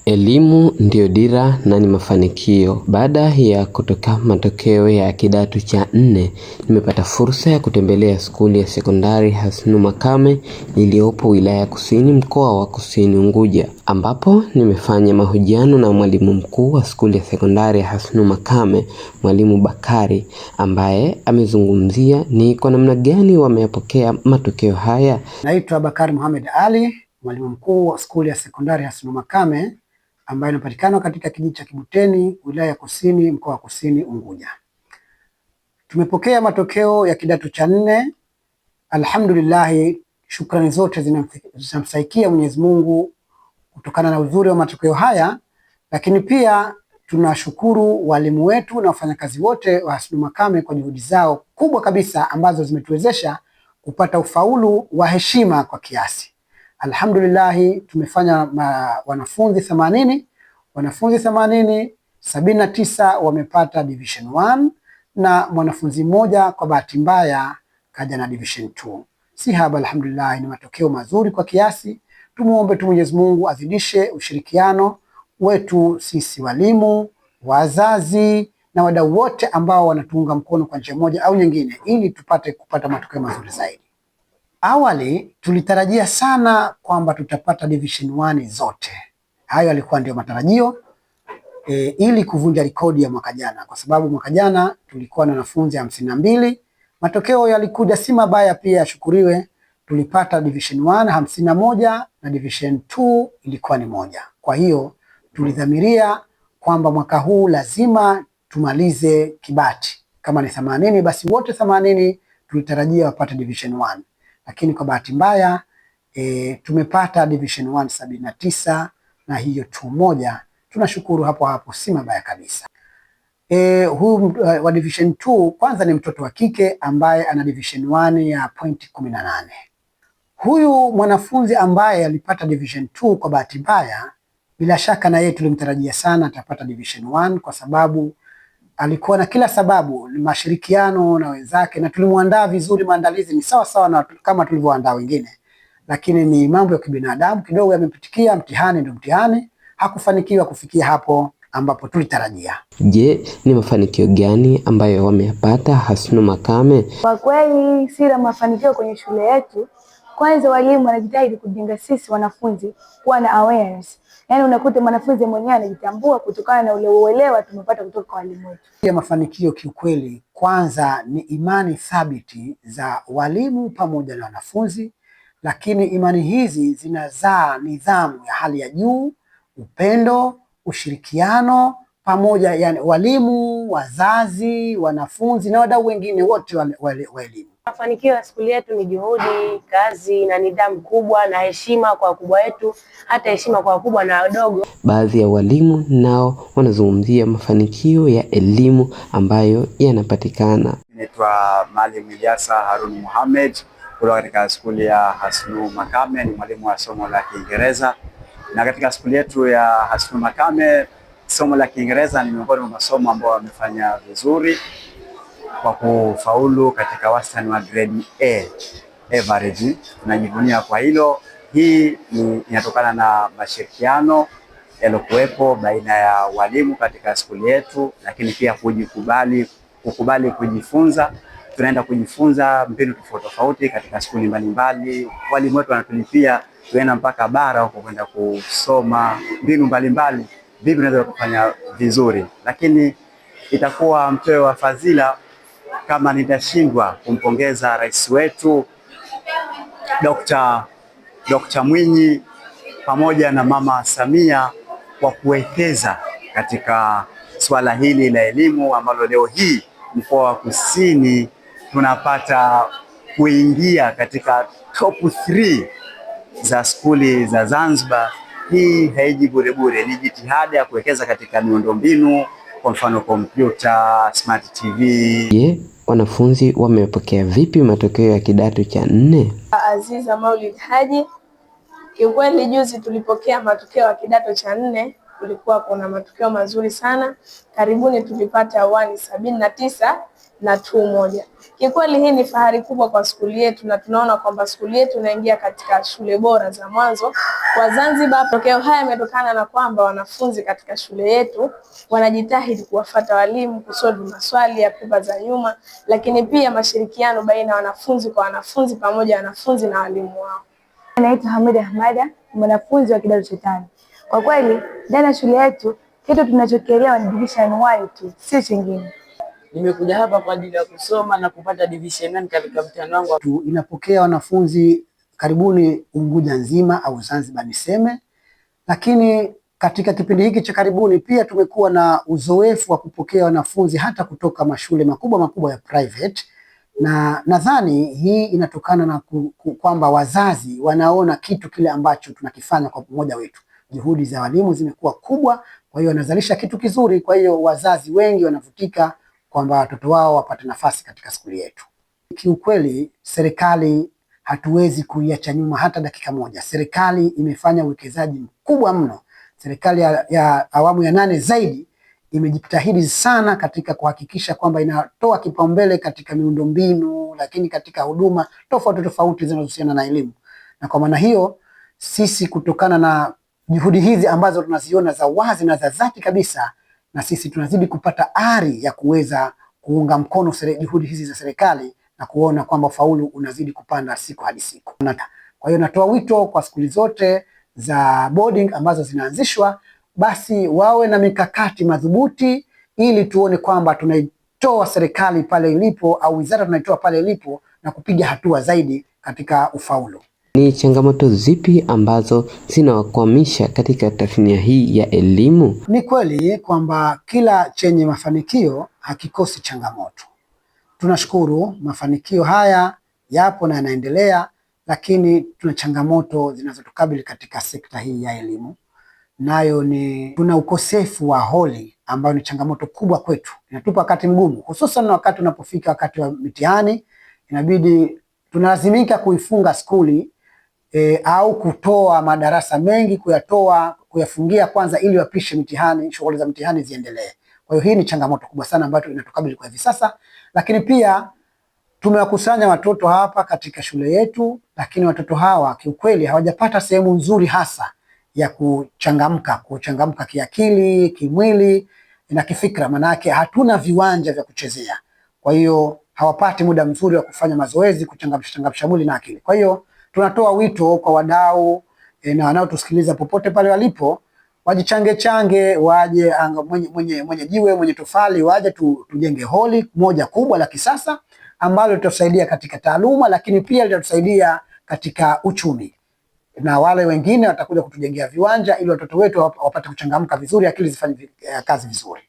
Elimu ndiyo dira na ni mafanikio. Baada ya kutoka matokeo ya kidato cha nne, nimepata fursa ya kutembelea skuli ya sekondari Hasnu Makame iliyopo wilaya ya Kusini, mkoa wa Kusini Unguja, ambapo nimefanya mahojiano na mwalimu mkuu wa skuli ya sekondari Hasnu Makame, Mwalimu Bakari, ambaye amezungumzia ni kwa namna gani wameyapokea matokeo haya. Naitwa Bakari Mohamed Ali, mwalimu mkuu wa skuli ya sekondari Hasnu Makame ambayo inapatikana katika kijiji cha Kibuteni, wilaya ya Kusini, mkoa wa Kusini Unguja. Tumepokea matokeo ya kidato cha nne. Alhamdulillah, shukrani zote zinamsaikia Mwenyezi Mungu kutokana na uzuri wa matokeo haya, lakini pia tunashukuru walimu wetu na wafanyakazi wote wa Hasnu Makame kwa juhudi zao kubwa kabisa ambazo zimetuwezesha kupata ufaulu wa heshima kwa kiasi. Alhamdulillah, tumefanya wanafunzi 80, wanafunzi 80, 79 wamepata division 1 na mwanafunzi mmoja kwa bahati mbaya kaja na division 2. Si haba, alhamdulillah, ni matokeo mazuri kwa kiasi. Tumuombe tu Mwenyezi Mungu azidishe ushirikiano wetu sisi walimu, wazazi na wadau wote ambao wanatuunga mkono kwa njia moja au nyingine, ili tupate kupata matokeo mazuri zaidi. Awali tulitarajia sana kwamba tutapata division 1 zote. Hayo yalikuwa ndio matarajio ili kuvunja rekodi ya mwaka jana, kwa sababu mwaka jana tulikuwa na wanafunzi 52. Matokeo yalikuja si mabaya, pia yashukuriwe, tulipata division 1 51 na division 2 ilikuwa ni moja. Kwa hiyo tulidhamiria kwamba mwaka huu lazima tumalize kibati, kama ni 80 basi wote 80 tulitarajia wapate division 1, lakini kwa bahati mbaya tumepata division 1 79 na hiyo tu moja. Tunashukuru hapo hapo, si mabaya kabisa. Huyu wa division 2 kwanza ni mtoto wa kike ambaye ana division 1 ya point 18. Huyu mwanafunzi ambaye alipata division 2 kwa bahati mbaya, bila shaka na yeye tulimtarajia sana atapata division 1 kwa sababu alikuwa na kila sababu, mashirikiano na wenzake, na tulimwandaa vizuri. Maandalizi ni sawa sawa na kama tulivyoandaa wengine, lakini ni mambo ya kibinadamu kidogo yamepitikia. Mtihani ndio mtihani, hakufanikiwa kufikia hapo ambapo tulitarajia. Je, ni mafanikio gani ambayo wameyapata Hasnu Makame? Kwa kweli siri mafanikio kwenye shule yetu, kwanza walimu wanajitahidi kujenga sisi wanafunzi kuwa na awareness. Yaani unakuta mwanafunzi mwenyewe anajitambua kutokana na ule uelewa tumepata kutoka kwa walimu wetu. Ya mafanikio kiukweli, kwanza ni imani thabiti za walimu pamoja na wanafunzi, lakini imani hizi zinazaa nidhamu ya hali ya juu, upendo, ushirikiano pamoja, yani walimu, wazazi, wanafunzi na wadau wengine wote wa elimu. Mafanikio ya skuli yetu ni juhudi, kazi na nidhamu kubwa na heshima kwa wakubwa wetu, hata heshima kwa wakubwa na wadogo. Baadhi ya walimu nao wanazungumzia mafanikio ya elimu ambayo yanapatikana. Naitwa Maalim Ilyasa Harun Muhammad kutoka katika skuli ya Hasnu Makame, ni mwalimu wa somo la Kiingereza, na katika skuli yetu ya Hasnu Makame somo la Kiingereza ni miongoni mwa masomo ambayo wamefanya vizuri kwa kufaulu katika wastani wa grade A average. Tunajivunia kwa hilo. Hii ni inatokana na mashirikiano yaliyokuwepo baina ya walimu katika skuli yetu, lakini pia kujikubali, kukubali kujifunza. Tunaenda kujifunza mbinu tofauti tofauti katika skuli mbalimbali. Walimu wetu wanatulipia, tuenda mpaka bara huko kwenda kusoma mbinu mbalimbali, vipi tunaweza kufanya vizuri, lakini itakuwa mtoe wa fadhila kama nitashindwa kumpongeza rais wetu Dr. Mwinyi pamoja na Mama Samia kwa kuwekeza katika swala hili la elimu ambalo leo hii mkoa wa Kusini tunapata kuingia katika top 3 za skuli za Zanzibar. Hii haiji bure bure, ni jitihada ya kuwekeza katika miundombinu, kwa mfano kompyuta, smart TV. Je, wanafunzi wamepokea vipi matokeo ya kidato cha nne? Aziza Maulid Haji. Kiukweli juzi tulipokea matokeo ya kidato cha nne. Kulikuwa kuna matukio mazuri sana. Karibuni tulipata 1 79 na 2 1. Kikweli hii ni fahari kubwa kwa skuli yetu na tunaona kwamba skuli yetu inaingia katika shule bora za mwanzo kwa Zanzibar. Matokeo haya yametokana na kwamba wanafunzi katika shule yetu wanajitahidi kuwafata walimu, kusolve maswali ya pepa za nyuma, lakini pia mashirikiano baina ya wanafunzi kwa wanafunzi pamoja wanafunzi na walimu wao. Naitwa Hamida Ahmada, mwanafunzi wa kidato cha tano. Kwa kweli ndani ya shule yetu kitu tunachokielewa ni division 1 tu, sio chingine. Nimekuja hapa kwa ajili ya kusoma na kupata division 1 katika mtihani wangu. Inapokea wanafunzi karibuni Unguja nzima au Zanzibar niseme, lakini katika kipindi hiki cha karibuni pia tumekuwa na uzoefu wa kupokea wanafunzi hata kutoka mashule makubwa makubwa ya private, na nadhani hii inatokana na kwamba wazazi wanaona kitu kile ambacho tunakifanya kwa pamoja wetu. Juhudi za walimu zimekuwa kubwa, kwa hiyo wanazalisha kitu kizuri. Kwa hiyo wazazi wengi wanavutika kwamba watoto wao wapate nafasi katika skuli yetu. Kiukweli serikali hatuwezi kuiacha nyuma hata dakika moja. Serikali imefanya uwekezaji mkubwa mno. Serikali ya awamu ya nane zaidi imejitahidi sana katika kuhakikisha kwamba inatoa kipaumbele katika miundombinu, lakini katika huduma tofauti tofauti zinazohusiana na elimu. Na kwa maana hiyo sisi kutokana na juhudi hizi ambazo tunaziona za wazi na za dhati kabisa, na sisi tunazidi kupata ari ya kuweza kuunga mkono juhudi hizi za serikali na kuona kwamba ufaulu unazidi kupanda siku hadi siku. Kwa hiyo natoa wito kwa skuli zote za boarding ambazo zinaanzishwa, basi wawe na mikakati madhubuti ili tuone kwamba tunaitoa serikali pale ilipo au wizara tunaitoa pale ilipo na kupiga hatua zaidi katika ufaulu. Ni changamoto zipi ambazo zinawakwamisha katika tasnia hii ya elimu? Ni kweli kwamba kila chenye mafanikio hakikosi changamoto. Tunashukuru mafanikio haya yapo na yanaendelea, lakini tuna changamoto zinazotukabili katika sekta hii ya elimu, nayo ni tuna ukosefu wa holi ambayo ni changamoto kubwa kwetu, inatupa wakati mgumu, hususan wakati unapofika wakati wa mitihani, inabidi tunalazimika kuifunga skuli au kutoa madarasa mengi, kuyatoa kuyafungia kwanza, ili wapishe mitihani, shughuli za mitihani ziendelee. Kwa hiyo hii ni changamoto kubwa sana ambayo inatukabili kwa hivi sasa, lakini pia tumewakusanya watoto hapa katika shule yetu, lakini watoto hawa kiukweli hawajapata sehemu nzuri hasa ya kuchangamka kiakili, kimwili na kifikra, manake hatuna viwanja vya kuchezea. Kwa hiyo hawapati muda mzuri wa kufanya mazoezi, kuchangamsha mwili na akili. Kwa hiyo tunatoa wito kwa wadau na wanaotusikiliza popote pale walipo, wajichange change, waje mwenye jiwe mwenye tofali, waje tujenge holi moja kubwa la kisasa ambalo litatusaidia katika taaluma, lakini pia litatusaidia katika uchumi, na wale wengine watakuja kutujengea viwanja ili watoto wetu wapate kuchangamka vizuri, akili zifanye kazi vizuri.